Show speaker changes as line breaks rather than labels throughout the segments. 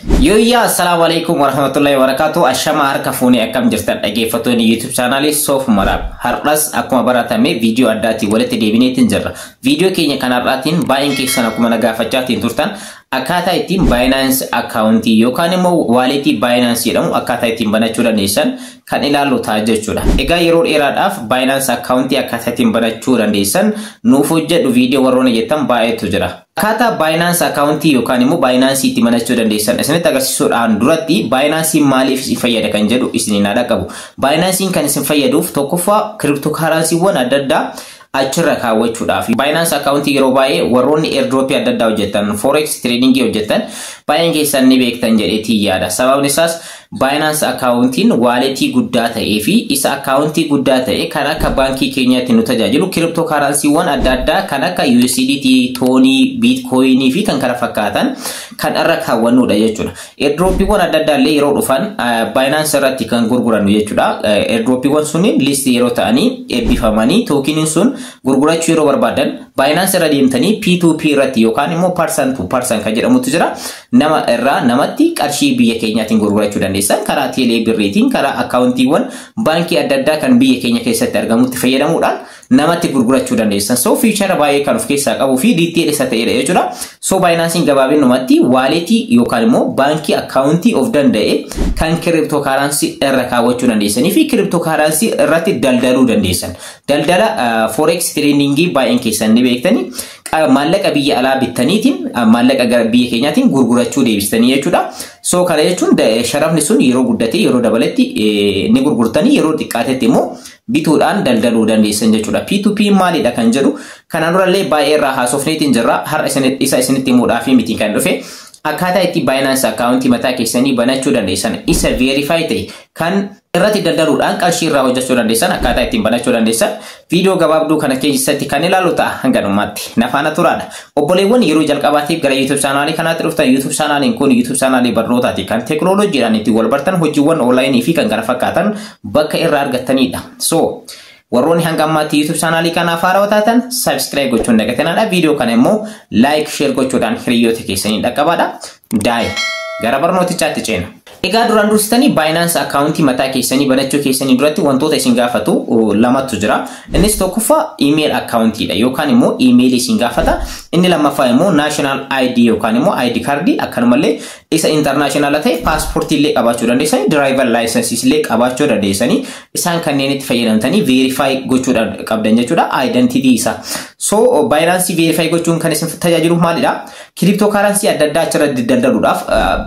Yooyyaa, assalaamu alaikum warahmatullahi wabarakatuh. Ashama harka fuunee, akkam jirtan dhaggeeffattoonni YouTube chaanaalii Soof Maraab? Har'as akkuma baratame viidiyoo addaatiin walitti deebineetiin jirra. Viidiyoo keenya kanarraatiin baay'een keessan akkuma na gaafachaatiin turtan, akkaataa ittiin Binance akkaawuntii yookaan immoo waaleetii Binance jedhamu akkaataa ittiin banachuu dandeessan kan ilaallu ta'a jechuudha. Egaa yeroo dheeraadhaaf Binance akkaawuntii akkaataa ittiin banachuu dandeessan nuuf hojjedhu viidiyoo warroonni jettan baay'eetu jira. Akkaataa Binance akkaawuntii yookaan immoo Binance itti banachuu dandeessan isinitti agarsiisuudhaan duratti, Binance maaliif isin fayyada kan jedhu isiniin haa dhaqqabu. Binance kan isin fayyaduuf tokkoffaa kiriptookaransiiwwan adda addaa achirra kaawwachuudhaaf. Binance akkaawuntii yeroo baay'ee warroonni airdrop adda addaa hojjetan, forex trading hojjetan baay'een keessan ni beektan jedheetii yaada. Sababni isaas Binance akkaawuntiin waaleetii guddaa ta'ee fi isa akkaawuntii guddaa ta'e kan akka baankii keenyaatti nu tajaajilu, kiriptookaransiiwwan adda addaa kan akka USDT, Toonii, Bitcoinii fi kan kana fakkaatan kan irra kaawwannudha jechuudha. Airdropiiwwan adda addaa illee yeroo dhufan Binance irratti kan gurgurannu jechuudha. Airdropiiwwan sunniin listii yeroo ta'anii eebbifamanii, tookiniin sun gurgurachuu yeroo barbaadan Binance irra deemtanii P2P irratti yookaan immoo person to person kan jedhamutu jira. Nama irraa namatti qarshii biyya keenyaatiin gurgurachuu dandeessan, karaa teelee birriitiin, karaa akkaawuntiiwwan baankii adda addaa kan biyya keenya keessatti argamutti fayyadamuudhaan namatti gurgurachuu dandeessan. So feature baay'ee kan of keessaa qabuu fi detail isa ta'edha jechuudha. So Binance'n gabaabinumatti waaleetii yookaan immoo baankii akkaawuntii of danda'e kan kiriptookaaransii irra kaawwachuu dandeessanii fi kiriptookaaransii irratti daldaluu dandeessan. Daldala forex tradingii baay'een keessan ni beektanii, maallaqa biyya alaa bittaniitiin maallaqa gara biyya keenyaatiin gurgurachuu deebistanii jechuudha. So kana jechuun sharafni sun yeroo guddate, yeroo dabaletti ni gurgurtanii, yeroo xiqqaatetti immoo bituudhaan daldaluu dandeessan jechuudha. P2P maalidha kan jedhu kanaan durallee baay'ee irraa haasofneetiin jirra. Har'a isa isinitti himuudhaaf miti kan dhufe. Akkaataa itti Binance akkaawuntii mataa keessanii banachuu dandeessan, isa verify ta'e kan irratti daldaluudhaan qarshii irraa hojjechuu dandeessan, akkaataa ittiin banachuu dandeessan viidiyoo gabaabduu kana keessatti kan ilaalu ta'a. Hanga dhumaatti na faana turaadha. Obboleewwan yeroo jalqabaatiif gara YouTube chaanaalii kanaatti dhuftan, YouTube chaanaaliin kun YouTube chaanaalii barnootaati, kan teekinooloojiidhaan ittiin wal bartan, hojiiwwan onlaayinii fi kan kana fakkaatan bakka irraa argattanidha. So warroonni hanga ammaatti YouTube chaanaalii kanaaf haarawaa taatan subscribe gochuun dagatinaadha. Viidiyoo kana immoo like, share gochuudhaan hiriyoota keessanii dhaqqabaadha. Daa'e gara barnootichaatti ceena. Egaa duraan dursitanii Binance akkaawuntii mataa keessanii banachuu keessanii duratti wantoota isin gaafatu lamatu jira. Innis tokkoffaa email akkaawuntiidha yookaan immoo email isin gaafata. Inni lammaffaa immoo national ID yookaan immoo ID card, akkanumallee isa international ta'e paaspoortii illee qabaachuu dandeessanii, driver license illee qabaachuu dandeessanii, isaan kanneen itti fayyadamtanii verify gochuu qabdan jechuudha identity isaa. So Binance verify gochuun kan isin tajaajilu maalidha? Cryptocurrency adda addaa achirratti daldaluudhaaf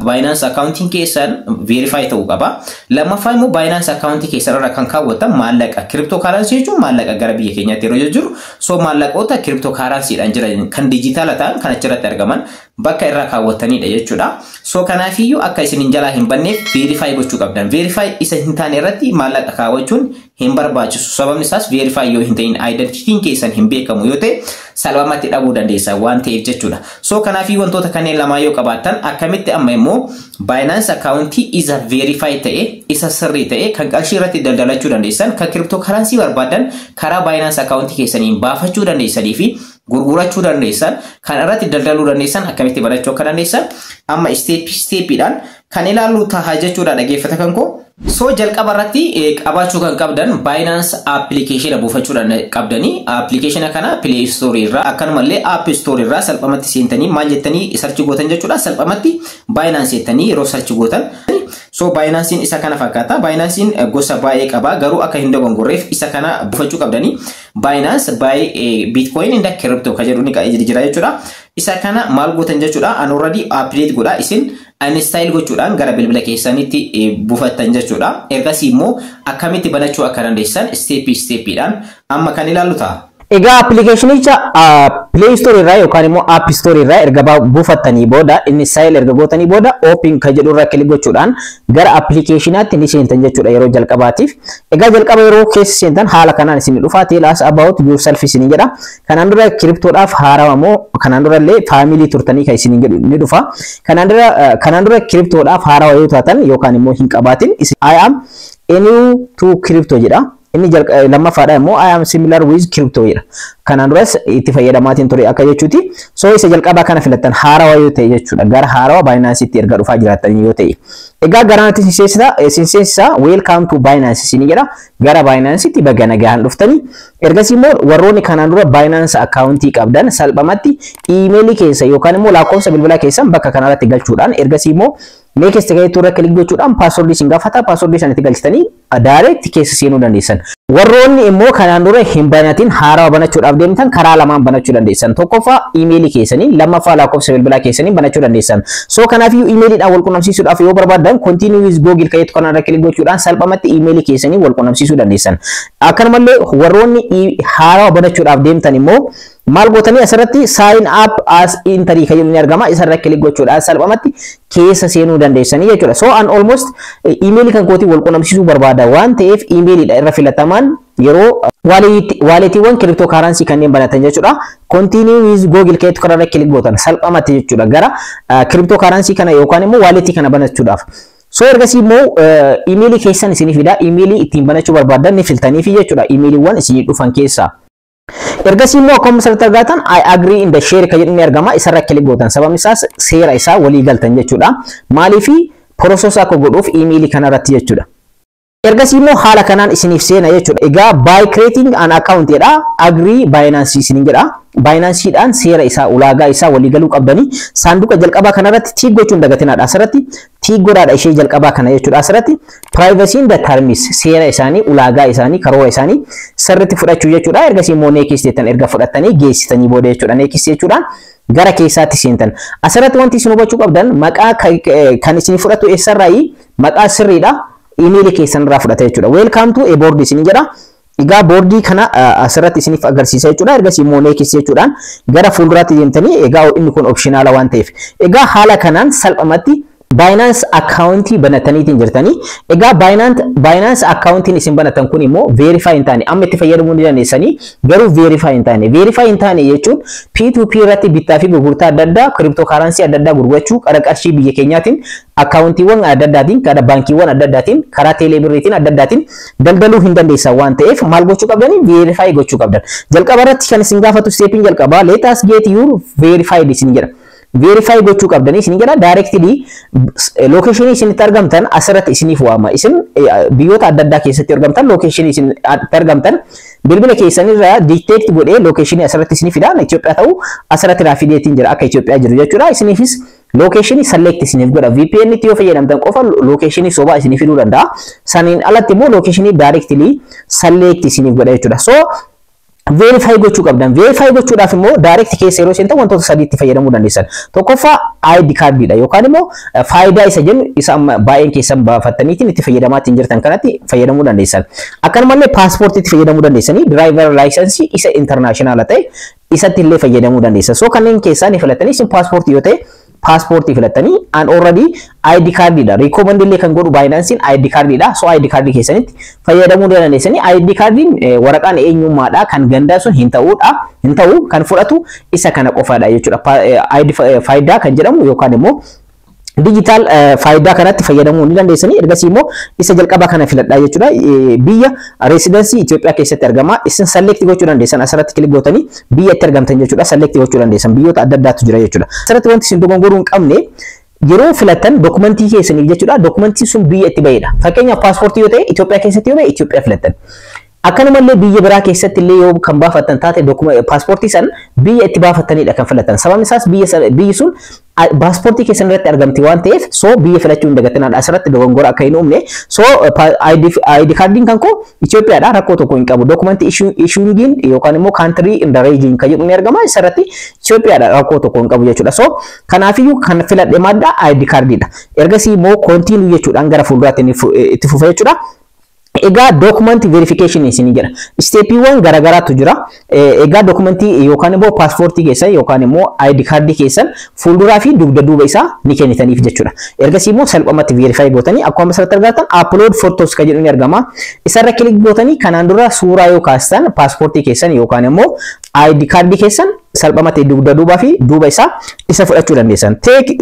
Binance akkaawuntiin keessan verify ta'uu qaba. Lammaffaa immoo Binance akkaawuntii keessan irra kan kaawwatan maallaqa. Cryptocurrency jechuun maallaqa gara biyya keenyaatti yeroo jiru, so maallaqoota cryptocurrencydhaan jiran kan dijitaala ta'an kan achirratti argaman bakka irraa kaawwatanidha jechuudha. So kanaafiyyuu akka isin hin jalaa hin banneef verify gochuu qabdan. Verify isa hin taane irratti maallaqa kaawwachuun hin barbaachisu. Sababni isaas verify yoo hin ta'in, identityin keessan hin beekamu yoo ta'e, salphumatti dhabuu dandeessa waan ta'eef jechuudha. So kanaafii wantoota kanneen lamaa yoo qabaattan, akkamitti amma immoo Binance akkaawuntii isa verify ta'e, isa sirrii ta'e, kan qarshii irratti daldalachuu dandeessan, kan cryptocurrency barbaadan karaa Binance akkaawuntii keessaniin baafachuu dandeessanii fi gurgurachuu dandeessan, kan irratti daldaluu dandeessan akkamitti banachuu akka dandeessan amma step stepiidhaan kan ilaallu tahaa jechuudha, dhaggeeffata kan koo. So jalqaba irratti qabaachuu kan qabdan Binance application buufachuu qabdanii. Application kana Play Store irraa akkanumallee App Store irraa salphumatti seentanii maal jettanii search gootan jechuudha? Salphumatti Binance jettanii yeroo search gootan, so Binancein isa kana fakkaata. Binancein gosa baay'ee qaba, garuu akka hin dogongorreef isa kana buufachuu qabdanii. Binance buy Bitcoin and crypto kan jedhu ni jira jechuudha. Isa kana maal gootan jechuudha? An already update godha, isin install gochuudhaan gara bilbila keessanitti buufattan jechuudha. Ergasii immoo akkamitti banachuu akka dandeessan step stepiidhaan amma kan ilaallu ta'a.
Egaa appilikeeshinicha Play Store irraa yookaan immoo App Store irraa erga buufattanii booda, install erga gootanii booda, open kan jedhu irraa click gochuudhaan gara appilikeeshinaatti ni seentan jechuudha yeroo jalqabaatiif. Egaa jalqaba yeroo keessa seentan haala kanaan isin dhufa, "Tell us about yourself" isin jedha. Kanaan dura kiriptoodhaaf haarawaa moo kanaan dura illee faamilii turtanii kan isin jedhu ni dhufa. Kanaan dura kiriptoodhaaf haarawaa yoo taatan yookaan immoo hin qabaatin, "I am new to crypto" jedha. Inni lammaffaadha immoo "I am familiar with crypto" jedha. Kanaan duras itti fayyadamaatiin ture akka jechuuti. So isa jalqabaa kana filattan haarawaa yoo ta'e jechuudha. Gara haarawaa Binance'itti erga dhufaa jiraattan yoo ta'e. Egaa gara kanatti isin seensisa, "Welcome to Binance" isin jedha. Gara Binance'itti baga nagaan dhuftanii. Ergasii immoo warroonni kanaan dura Binance akkaawuntii qabdan salphumatti iimeelii keessa yookaan immoo lakkoofsa bilbilaa keessan bakka kanarratti galchuudhaan, ergasii immoo next ta'etu irra click gochuudhaan passwordii isin gaafata, passwordii sana itti galchitanii direct keessa seenuu dandeessan. Warroonni immoo kanaan dura hin banatin, haarawaa banachuudhaaf deemtan, karaa lamaan banachuu dandeessan. Tokkoffaa iimeelii keessanii, lammaffaa lakkoofsa bilbilaa keessanii banachuu dandeessan. So kanaafiyyuu iimeeliidhaan wal qunnamsiisuudhaaf yoo barbaaddan, "Continue with Google" kayeetu kanarra click gochuudhaan salphumatti iimeelii keessanii wal qunnamsiisuu dandeessan. Akkanumallee warroonni haarawaa banachuudhaaf deemtan immoo maal gootanii, asirratti "Sign up as entry" kan jedhu ni argama, isarra click gochuudhaan salphumatti keessa seenuu dandeessanii jechuudha. So an almost iimeelii kan kootii wal qunnamsiisuu barbaada waan ta'eef iimeeliidha irra filatamaan yeroo walletiiwwan crypto currency kanneen banatan jechuudha. "Continue with Google" keetu kanarra click gootan salphumatti jechuudha, gara crypto currency kana yookaan immoo walletii kana banachuudhaaf. So ergasii immoo iimeelii keessan isinii fida, iimeelii ittiin banachuu barbaadan ni filtaniifi jechuudha, iimeeliiwwan isinii dhufan keessaa. Ergasii immoo akkuma asirratti argatan "I agree and share" kan jedhu ni argama, isarra click gootan. Sababni isaas seera isaa walii galtan jechuudha. Maaliifi process akka godhuuf iimeelii kanarratti jechuudha. Ergasii immoo haala kanaan isiniif seena jechuudha. Egaa "By creating an account" jedha. "Agree Binance" isiniin jedha. Binanceedhaan seera isaa, ulaagaa isaa walii galuu qabdanii saanduqa jalqabaa kanarratti tick gochuun dagatinaadha. Asirratti tick godhaadha ishee jalqabaa kana jechuudha. Asirratti privacy and terms, seera isaanii, ulaagaa isaanii, karoora isaanii sirriitti fudhachuu jechuudha. Ergasii immoo next jettan erga fudhattanii geessitanii booda jechuudha. Next jechuudhaan gara keessaatti seentan. Asirratti wanti isin hubachuu qabdan, maqaa kan isin fudhatu eessarraayi, maqaa sirriidha. Iimeelii keessan irraa fudhata jechuudha. "Welcome to a board" isin jedha. Egaa boordii kana asirratti isiniif agarsiisa jechuudha. Ergasii immoo next jechuudhaan gara fuulduraatti deemtanii, egaa inni kun optional waan ta'eef. Egaa haala kanaan salphumatti Binance akkaawuntii banataniitiin jirtanii. Egaa Binance akkaawuntiin isin banatan kun immoo verify hin taane, amma itti fayyadamuu ni dandeessanii, garuu verify hin taane. Verify hin taane jechuun P2P irratti bittaa fi gurgurtaa adda addaa, crypto currency adda addaa gurgurachuu, qara qarshii biyya keenyaatiin, akkaawuntiiwwan adda addaatiin, karaa baankiiwwan adda addaatiin, karaa teeleebirriitiin adda addaatiin daldaluu hin dandeessan waan ta'eef maal gochuu qabdanii? Verify gochuu qabdan. Jalqaba irratti kan isin gaafatu, stepiin jalqabaa, "Let us get you verified" isin jedha. Verify gochuu qabdanii isin jedha. Directly locationii isin itti argamtan asirratti isiniif waama. Isin biyyoota adda addaa keessatti argamtan, locationii isin itti argamtan bilbila keessanirraa detect godhee locationii asirratti isinii fida. Itoophiyaa ta'uu asirratti naa fideetiin jira, akka Itoophiyaa jiru jechuudha. Isiniifis locationii select isiniif godha. VPN itti yoo fayyadamtan qofa locationii sobaa isinii fiduu danda'a. Saniin alatti immoo locationii directly select isiniif godha jechuudha. So verify gochuu qabdan. Verify gochuudhaaf immoo direct keessa yeroo seentan wantoota sadiitti fayyadamuu dandeessan. Tokkoffaa ID cardidha yookaan immoo Faayidaa isa jennu, isa amma baay'een keessan baafattaniitiin itti fayyadamaatiin jirtan kanatti fayyadamuu dandeessan. Akkanumallee paaspoortiitti fayyadamuu dandeessanii, driver license isa international ta'e isatti illee fayyadamuu dandeessan. So kanneen keessaa ni filattanii, isin paaspoortii yoo ta'e paaspoortii filattanii, an already ID cardidha. Recommend illee kan godhu Binance'n ID cardidha. So ID card keessanitti fayyadamuu dandeessanii. ID cardiin waraqaan eenyummaadha, kan gandaa sun hin ta'uudha. Hin ta'u, kan fudhatu isa kana qofaadha jechuudha. ID Faayidaa kan jedhamu yookaan immoo digital Faayidaa kanatti fayyadamuu ni dandeessanii. Ergasii immoo isa jalqabaa kana filadhaa jechuudha. Biyya residency Itoophiyaa keessatti argama. Isin select gochuu dandeessan, asirratti click gootanii biyya itti argamtan jechuudha. Select gochuu dandeessan, biyyoota adda addaatu jira jechuudha. Asirratti wanti isin dogongoruu hin qabne, yeroo filattan dokumentii keessaniif jechuudha. Dokumentiin sun biyya itti bahedha. Fakkeenyaaf paaspoortii yoo ta'e, Itoophiyaa keessatti yoo bahe Itoophiyaa filattan. Akkanumallee biyya biraa keessatti illee yoo kan baafattan taate, paaspoortii san biyya itti baafattanidha kan filatan. Sababni isaas biyyi sun paaspoortii keessan irratti argamti waan ta'eef, so biyya filachuu hin dagatinaadha. Asirratti dogongora akka hin uumne. So ID cardiin kan koo Itoophiyaadha, rakkoo tokko hin qabu. Document issuing yookaan immoo country in the region kan jedhu ni argama. Isarratti Itoophiyaadha, rakkoo tokko hin qabu jechuudha. So kanaafiyyuu kan filadhe madda ID cardiidha. Ergasii immoo continue jechuudhaan gara fuulduraatti itti fufa jechuudha. Egaa document verification isin jedha. Stepiiwwan garaagaraatu jira. Egaa dokumentii yookaan immoo paaspoortii keessan yookaan immoo ID cardii keessan fuulduraa fi dugda duuba isaa ni kennitaniif jechuudha. Ergasii immoo salphumatti verify gootanii, akkuma asirratti argattan "Upload photos" kan jedhu ni argama. Isarra click gootanii kanaan dura suuraa yoo kaastan paaspoortii keessan yookaan immoo ID cardii keessan salphumatti dugda duubaa fi duuba isaa isa fudhachuu dandeessan. "Take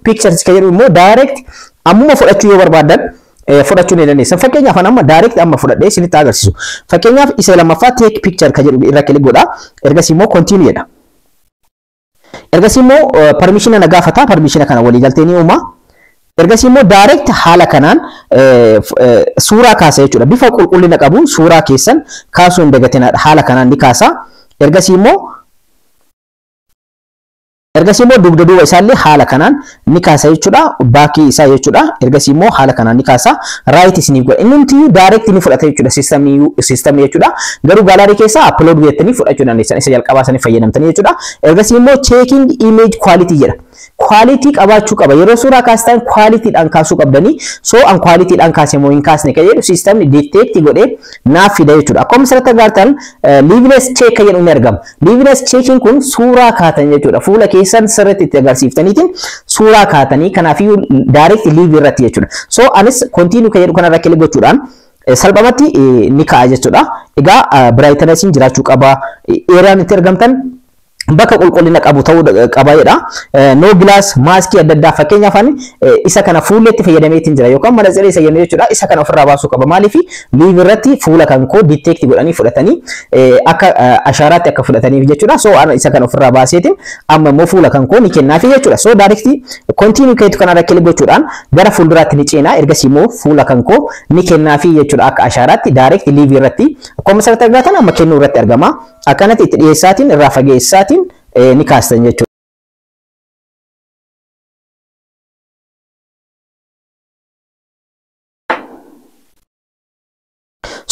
pictures" kan jedhu immoo direct ammuma fudhachuu yoo barbaadan Fudhachuu ni dandeessan. Fakkeenyaaf amma direct amma fudhadhee isinitti agarsiisu. Fakkeenyaaf isa lammaffaa "take picture" kan jedhu irra click godha. Ergasii immoo "continue" jedha. Ergasii immoo permission na gaafata. Permission kana walii galtee ni uuma. Ergasii immoo direct haala kanaan suuraa kaasa jechuudha. Bifa qulqullina qabuun suuraa keessan kaasuu hin dagatinaadha. Haala kanaan ni kaasa. Ergasii immoo dugda duuba isaallee haala kanaan ni kaasa jechuudha. Backii isaa jechuudha. Ergasii immoo haala kanaan ni kaasa. Right isiniif godha. Inni nuti direct ni fudhata jechuudha. Systemii jechuudha. Garuu gallery keessaa upload jettanii fudhachuu dandeessan. Isa jalqabaa sanii fayyadamtanii jechuudha. Ergasii immoo "checking image quality" jedha. Quality qabaachuu qaba. Yeroo suuraa kaastan qualityidhaan kaasuu qabdanii. So an qualityidhaan kaase moo hin kaasne kan jedhu systemni detect godhee naaf fida jechuudha. Akkuma asirratti agartan liveness check kan jedhu ni argama. Liveness checking kun suuraa kaatan jechuudha. Fuula keessan sirriitti itti agarsiiftaniitiin suuraa kaatanii, kanaafiyyuu direct live irratti jechuudha. So anis "continue" kan jedhu kanarra click gochuudhaan salphumatti ni ka'a jechuudha. Egaa brightnessiin jiraachuu qaba. Areaan itti argamtan bakka qulqullina qabu ta'uu qaba jedha. No glass, maskii adda addaa, fakkeenyaaf ani isa kana fuulletti fayyadameetiin jira yookaan manatsirii isa jennu jechuudha. Isa kana ofirraa baasuu qaba. Maaliif? Live irratti fuula kan koo detect godhanii fudhatanii akka ashaaraatti akka fudhataniif jechuudha. So ana isa kana ofirraa baaseetiin amma immoo fuula kan koo ni kennaafi jechuudha. So direct "continue" keetu kanarra click gochuudhaan gara fuulduraatti ni ceenaa. Ergasii immoo fuula kan koo ni kennaafi jechuudha, akka ashaaraatti direct live irratti. Akkuma asirratti argatan amma kennuu irratti argama. Akkanatti itti dhiyeessaatiin irraa fageessaatiin ni kaastan jechuudha.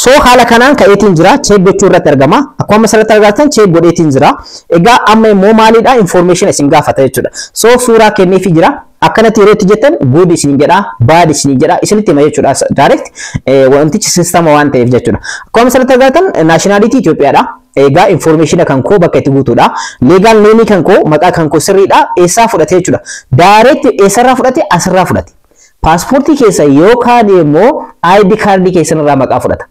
So haala kanaan ka'eetiin jira, check gochuu irratti argama. Akkuma asirratti argattan check godheetiin jira. Egaa amma immoo maalidha, information isin gaafata jechuudha. So suuraa kenneefii jira. Akkanatti yeroo itti jettan good isin jedha, bad isin jedha, isinitti hima jechuudha. Direct wantichi systema waan ta'eef jechuudha. Akkuma asirratti argattan nationality Itoophiyaadha. Egaa information kan koo bakka itti guutuudha. Legal name kan koo, maqaa kan koo sirriidha. Eessaa fudhate jechuudha. Direct eessarraa fudhate? Asirraa fudhate. Paaspoortii keessa yookaan immoo ID cardii keessanirraa maqaa fudhata.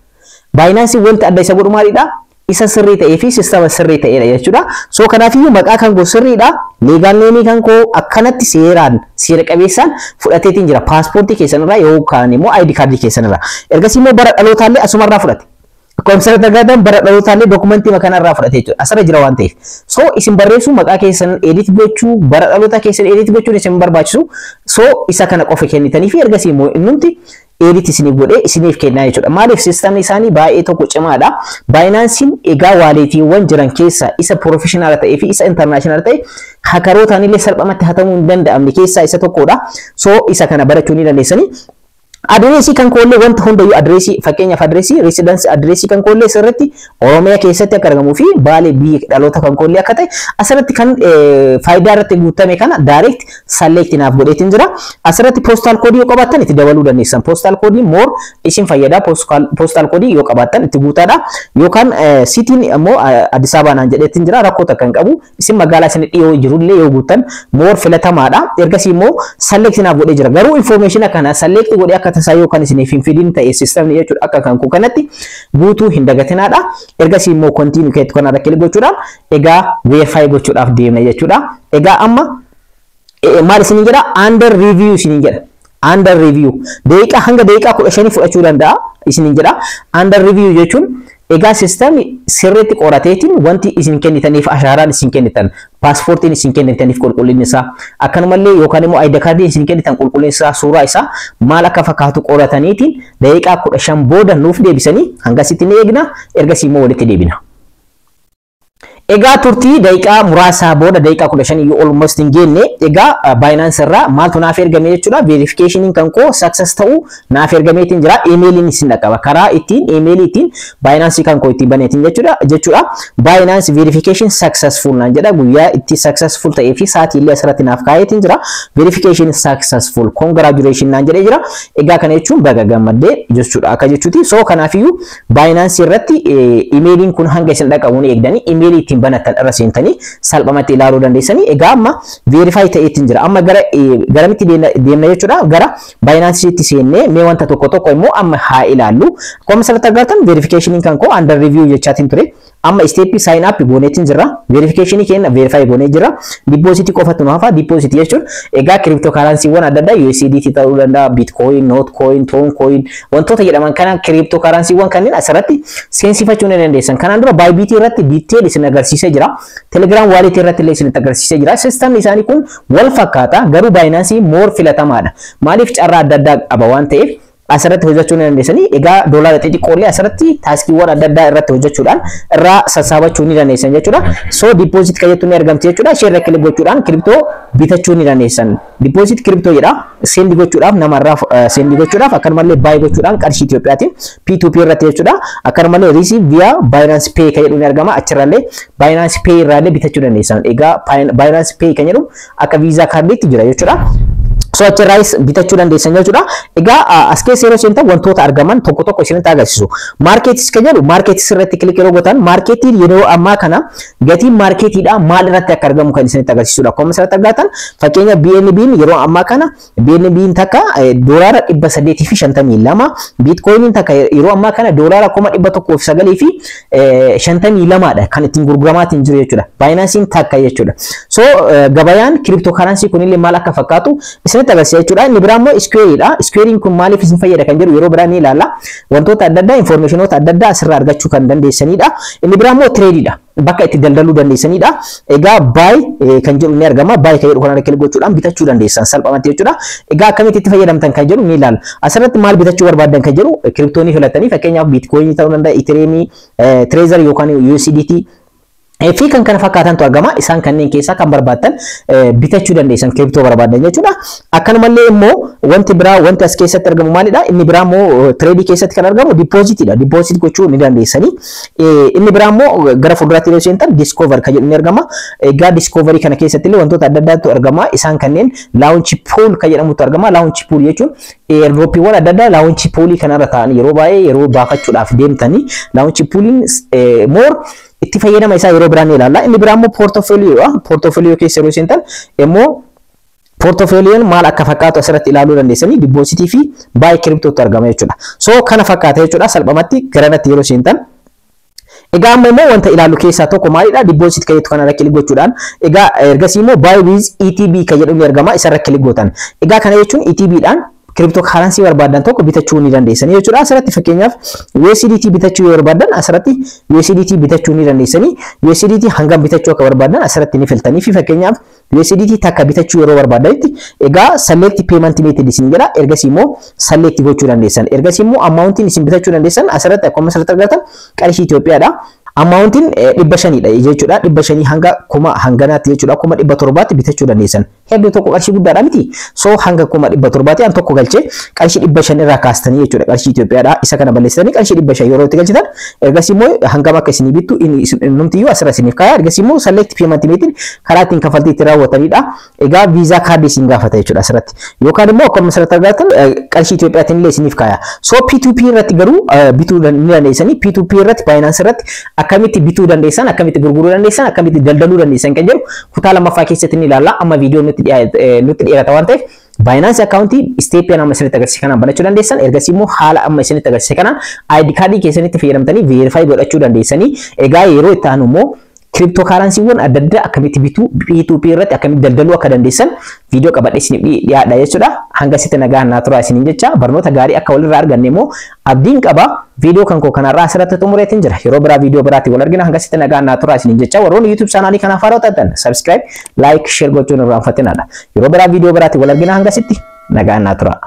Binance wanti adda isa godhu maalidha? Isa sirrii ta'ee fi systema sirrii ta'edha jechuudha. So kanaafiyyuu maqaa kan koo sirriidha. Legal name kan koo akkanatti seeraan seera qabeessaan fudhateetiin jira. Paaspoortii keessanirraa yookaan immoo ID cardii keessanirraa. Ergasii immoo bara dhalootaallee asumarraa fudhate. Akkuma asirratti argatan bara dhalootaallee documentii kanarraa fudhate jechuudha. Asirra jira waan ta'eef. So isin barreessuu, maqaa keessan edit gochuu, bara dhaloota keessan edit gochuun isin barbaachisu. So isa kana qofa kennitanii fi ergasii immoo innumti edit isiniif godhee isiniif kennaa jechuudha. Maaliif? Systemni isaanii baay'ee tokko cimaadha. Binancein egaa walletiiwwan jiran keessaa isa professional ta'ee fi isa international ta'e, hackerootaan illee salphumatti hatamuu hin danda'amne keessaa isa tokkodha. So isa kana barachuu ni dandeessanii. Adireesii kan koollee wanta hundayyuu, adireesii, fakkeenyaaf adireesii residence, adireesii kan koollee sirriitti Oromiyaa keessatti akka argamuu fi Baalee biyya dhaloota kan koollee akka ta'e asirratti kan faayidaa irratti guutame kana direct select naaf godheetiin jira. Asirratti postal code yoo qabaattan itti dabaluu dandeessan. Postal code more isin fayyada. Postal code yoo qabaattan itti guutaadha. Yookaan cityn immoo Addis Ababaa naan jedheetiin jira, rakkoo takka hin qabu. Isin magaalaa isin dhiyoo jirullee yoo guuttan more filatamaadha. Ergasii immoo select naaf godhee jira. Garuu information kana select godhee akka tasaa yookaan isiniif hin fidin ta'e systemni jechuudha, akka kan kanatti guutuu hin dagatinaadha. Ergasii immoo "continue" keetu kanarra click gochuudhaan egaa verify gochuudhaaf deemna jechuudha. Egaa amma maal isiniin jedha? "Under review" isiniin jedha. Under review daqiiqaa hanga daqiiqaa 15 fudhachuu danda'a isiniin jedha. Under review jechuun egaa systemni sirriitti qorateetiin wanti isin kennitaniif, ashaaraan isin kennitan, paaspoortiin isin kennitaniif qulqullinni isaa, akkanumallee yookaan immoo ID cardii isin kennitan qulqullinni isaa, suuraa isaa maal akka fakkaatu qorataniitiin daqiiqaa 15 booda nuuf deebisanii hangasitti ni eegna. Ergasii immoo walitti deebina. Egaa turtii daqiiqaa muraasaa booda, daqiiqaa 15 iyyuu almost hin geenne, egaa Binance irraa maaltu naaf ergame jechuudha. Verificationin kan koo success ta'uu naaf ergameetiin jira. Emailiin isin dhaqqaba, karaa ittiin emailii ittiin Binance kan koo ittiin baneetiin jechuudha. Binance verification successful naan jedha. Guyyaa itti successful ta'ee fi sa'aatii illee asirratti naaf kaayeetiin jira. Verification successful, congratulation naan jedhee jira. Egaa kana jechuun baga gammaddee jechuudha akka jechuuti. So kanaafiyyuu Binance irratti emailiin kun hanga isin dhaqqabu ni eegdanii, emailii ittiin banattan irra seentanii salphumatti ilaaluu dandeessanii. Egaa amma verify ta'eetiin jira. Amma gara garamitti deemna jechuudha? Gara Binance'itti seennee mee wanta tokko tokko immoo amma haa ilaallu. Akkuma asirratti agartan verificationin kan koo under review jechaatiin ture. Amma step sign up gooneetiin jira. Verification keenya verify goonee jira. Deposit qofatu nu hafa. Deposit jechuun egaa cryptocurrency-wwan adda addaa USDT ta'uu danda'a, Bitcoin, Notcoin, Toncoin wantoota jedhaman kana cryptocurrency-wwan kanneen asirratti seensifachuu ni dandeessan. Kanaan dura Bybit irratti detail isin agarsiisee jira. Telegram wallet irratti illee isinitti agarsiisee jira. Systemni isaanii kun wal fakkaata, garuu Binance more filatamaadha. Maaliif? Carraa adda addaa qaba waan ta'eef asirratti hojjechuu ni dandeessanii. Egaa doolaara xixiqqoollee asirratti taskiiwwan adda addaa irratti hojjechuudhaan irraa sassaabachuu ni dandeessan jechuudha. So deposit kan jettu ni argamti jechuudha. Ishee irra click gochuudhaan crypto bitachuu ni dandeessan. Deposit crypto jedha. Send gochuudhaaf, namarraa send gochuudhaaf, akkanumallee buy gochuudhaan qarshii Itiyoophiyaatiin P2P irratti jechuudha. Akkanumallee receive via Binance Pay kan jedhu ni argama. Achirrallee Binance Pay irraallee bitachuu dandeessan. Egaa Binance Pay kan jedhu akka Visa cardiitti jira jechuudha. So achirraayis bitachuu dandeessan jechuudha. Egaa as keessa yeroo seentan wantoota argaman tokko tokko isinitti agarsiisu. Markets kan jedhu, markets irratti click yeroo gootan, marketiin yeroo ammaa kana gatiin marketiidha maal irratti akka argamu kan isinitti agarsiisudha. Akkuma asirratti argatan, fakkeenya BNB'n yeroo ammaa kana BNB'n takka $852, Bitcoiniin takka yeroo ammaa kana $109,052dha kan ittiin gurguramaatiin jiru jechuudha. Binance'n takka jechuudha. So gabayaan cryptocurrency kunillee maal akka fakkaatu isinitti agarsiisa jechuudha. Inni biraa immoo Squareedha. Squarein kun maaliif isin fayyada kan jedhu yeroo biraa ni ilaalla. Wantoota adda addaa, informationoota adda addaa asirraa argachuu kan dandeessanidha. Inni biraa immoo tradeidha. Bakka itti daldaluu dandeessanidha. Egaa buy kan jedhu ni argama. Buy kan jedhu kanarra click gochuudhaan bitachuu dandeessan salphumatti jechuudha. Egaa akkamitti itti fayyadamtan kan jedhu ni ilaalla. Asirratti maal bitachuu barbaaddan kan jedhu cryptonii filattanii, fakkeenyaaf Bitcoinii ta'uu danda'a, Ethereum, Tether yookaan USDT fi kan kana fakkaatantu argama. Isaan kanneen keessaa kan barbaaddan bitachuu dandeessan, crypto barbaaddan jechuudha. Akkanumallee immoo wanti biraa wanti as keessatti argamu maalidha? Inni biraa immoo tradeii keessatti kan argamu depositiidha. Deposit gochuu ni dandeessanii. Inni biraa immoo gara fuulduraatti yeroo seentan discover kan jedhu ni argama. Egaa discovery kana keessatti illee wantoota adda addaatu argama. Isaan kanneen launch pool kan jedhamutu argama. Launch pool jechuun airdropiiwwan adda addaa launch poolii kanarra ta'an yeroo baay'ee yeroo baafachuudhaaf deemtanii launch pooliin more itti fayyadama isaa yeroo biraan ni ilaalla. Inni biraa immoo portfoliodha. Portfolio keessa yeroo seentan immoo portfolioon maal akka fakkaatu asirratti ilaaluu dandeessanii, depositii fi buy cryptotu argama jechuudha. So kana fakkaata jechuudha salphumatti garanatti yeroo seentan. Egaa amma immoo wanta ilaallu keessaa tokko maalidha? Deposit kan jettu kanarra click gochuudhaan, egaa ergasii immoo buy with ETB kan jedhu ni argama, isarra click gootan. Egaa kana jechuun ETB dhaan crypto currency barbaadan tokko bitachuu ni dandeessanii jechuudha. Asirratti fakkeenyaaf USDT bitachuu yoo barbaadan, asirratti USDT bitachuu ni dandeessanii. USDT hangam bitachuu akka barbaadan asirratti ni filtanii fi fakkeenyaaf USDT takka bitachuu yeroo barbaadanitti, egaa select payment method isin jedha. Ergasii immoo select gochuu dandeessan. Ergasii immoo amountiin isin bitachuu dandeessan asirratti akkuma asirratti argatan qarshii Itoophiyaadha. Amountiin 500dha jechuudha. 500 hanga kuma hanganaatti jechuudha. 700,000tti bitachuu dandeessan. Hedduu tokko qarshii guddaadha miti. So hanga 700,000tti an tokko galchee qarshii 500 irraa kaastanii jechuudha. Qarshii Itoophiyaadha. Isa kana balleessitanii qarshii 500 yeroo itti galchitan, ergasii immoo hangam akka isinii bittu innumtiyyuu asirra isiniif kaaya. Ergasii immoo select payment method karaa ittiin kaffaltii itti raawwatanidha. Egaa Visa cardii isin gaafata jechuudha asirratti. Yookaan immoo akkuma asirratti argattan qarshii Itoophiyaatiin illee isiniif kaaya. So P2P irratti garuu bituu ni dandeessanii. P2P irratti, Binance irratti akkamitti bituu dandeessan, akkamitti gurguruu dandeessan, akkamitti daldaluu dandeessan kan jedhu kutaa lammaffaa keessatti ni ilaalla. Amma viidiyoo nutti dheerata waan ta'eef, Binance accountii stepii amma isinitti agarsiise kanaan banachuu dandeessan. Ergasii immoo haala amma isinitti agarsiise kanaan ID cardii keessanitti fayyadamtanii verify godhachuu dandeessanii. Egaa yeroo itti aanu immoo crypto currencywwan adda addaa akkamitti bituu, P2P irratti akkamitti daldaluu akka dandeessan viidiyoo qabadhee isiniif dhiyaadha jechuudha. Hanga sitti nagaa naa turaa isiniin jecha, barnoota gaarii akka walirraa arganne immoo abdiin qaba. Viidiyoo kan koo kanarraa asirratti xumureetiin jira. Yeroo biraa viidiyoo biraatti wal argina. Hanga sitti nagaa naa turaa isiniin jecha, warroonni YouTube channelii kanaaf haaraa taatan subscribe, like, share gochuun irraanfatinaadha. Yeroo biraa viidiyoo biraatti wal argina. Hanga sitti nagaa naa turaa.